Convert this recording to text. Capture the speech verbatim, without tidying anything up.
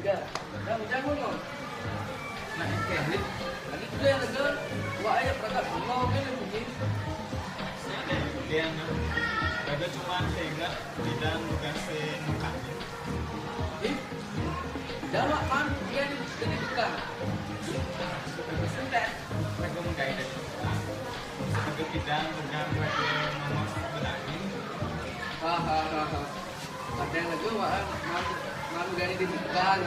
Jangan, jangan, no. Nah, ini. Tadi tu yang lega, wak ayah perangkat Allah kan yang bunyi. Dia nak. Ada cuma tengah bidang bukan si muka. Eh, jalak man, dia ni jadi tukang. Sudah bersentak, lagu menggai dari tukang. Sebagai bidang bukan bagi nomor berani. Hahaha. Kadang lagu wak man, man gani di tukang.